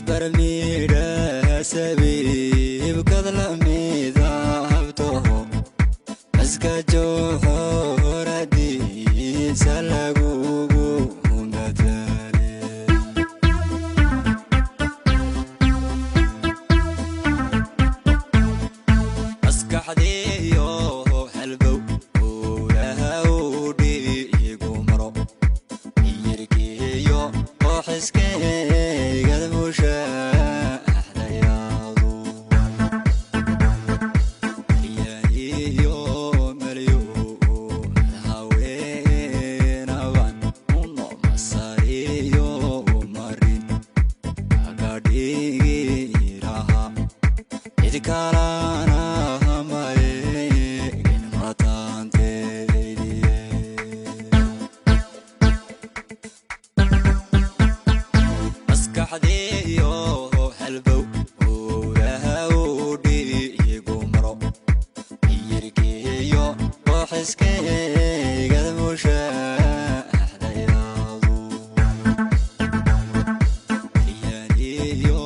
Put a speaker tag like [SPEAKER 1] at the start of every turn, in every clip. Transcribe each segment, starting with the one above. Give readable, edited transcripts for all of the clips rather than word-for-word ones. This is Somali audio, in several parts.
[SPEAKER 1] Asbarmiidha sabiibkad la midabtaho maska jooxoradiisa lagugu matale. Maskaxdiyo halbow ulaha u dhiigu maro miyirkiyo ooxiskaygad mushaaxdayaadu maryaniyo malyuun haweenaban uno masariyo marin agadhigiraha cid kalana maegin mataanteydiye. Maskaxdiyo halbow ulaha u dhiigu maro miyirkiyo ooxiskaygad mushaaxdayaadu maryaniyo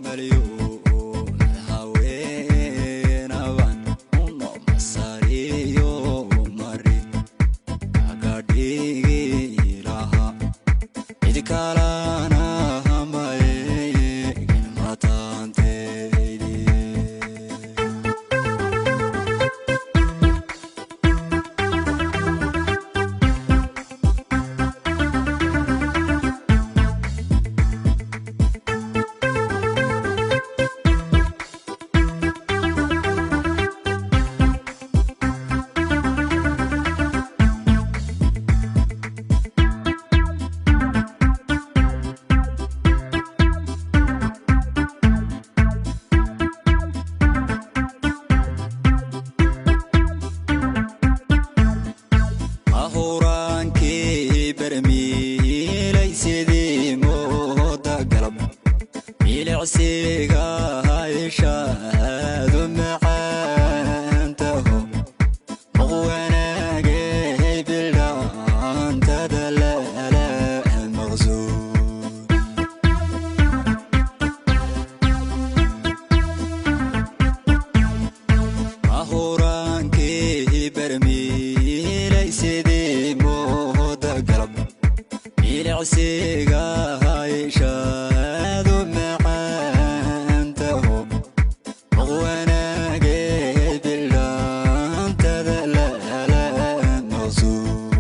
[SPEAKER 1] malyuun haweenaban uno masariyo marin agadhigiraha cid kalana maegin mataanteydiye. Ahuraankii barmiilay sidii mooda galab milicsiga hayshaadu macaantaho muqwanaagay bildhaantada lala maqsuud. Ahuraankii barmiilay sidii mooda galab milicsiga hayshaadu macaantaho muqwanaagay bildhaantada lala maqsuud.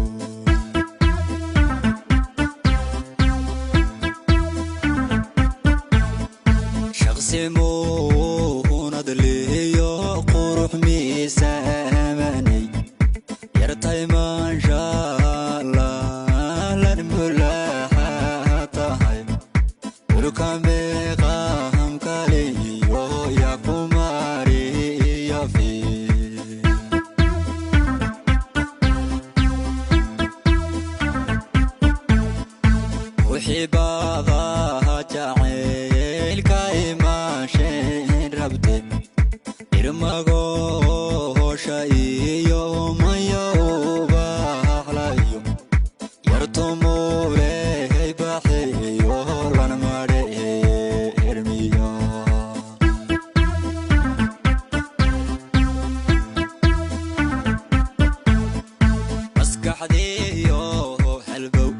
[SPEAKER 1] Shaqsi muunad liyo qurux miisaamanay yartay maansha Allah lan mulaaxa tahay dhulka meeqaam kaliyo ya kumariya fi. Wixii baadaha jacaylka imaasheen rabte irmagoosha iyo maya ubaxlayo yartumuulehey baxiyo lan madhe ermiyo. Maskaxdiyo halbow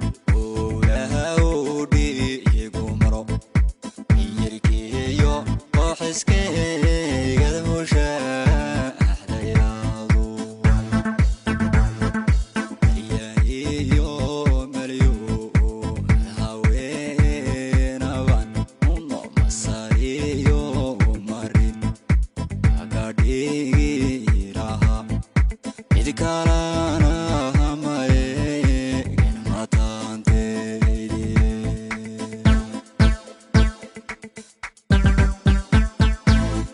[SPEAKER 1] ulaha u dhiigu maro miyirkiyo ooxiskaygad mushaaxdayaadu maryaniyo malyuun haweenaban uno masariyo marin agadhigiraha cid kalana maegin mataanteydiye.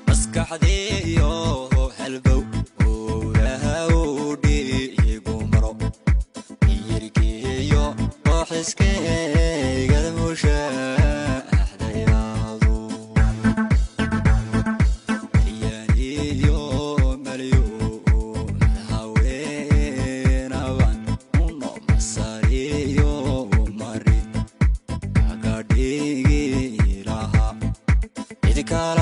[SPEAKER 1] Maskaxdiyo halbow ulaha u dhiigu maro miyirkiyo ooxiskaygad mushaaxdayaadu maryaniyo malyuun haweenaban uno masariyo marin agadhigiraha. Kala.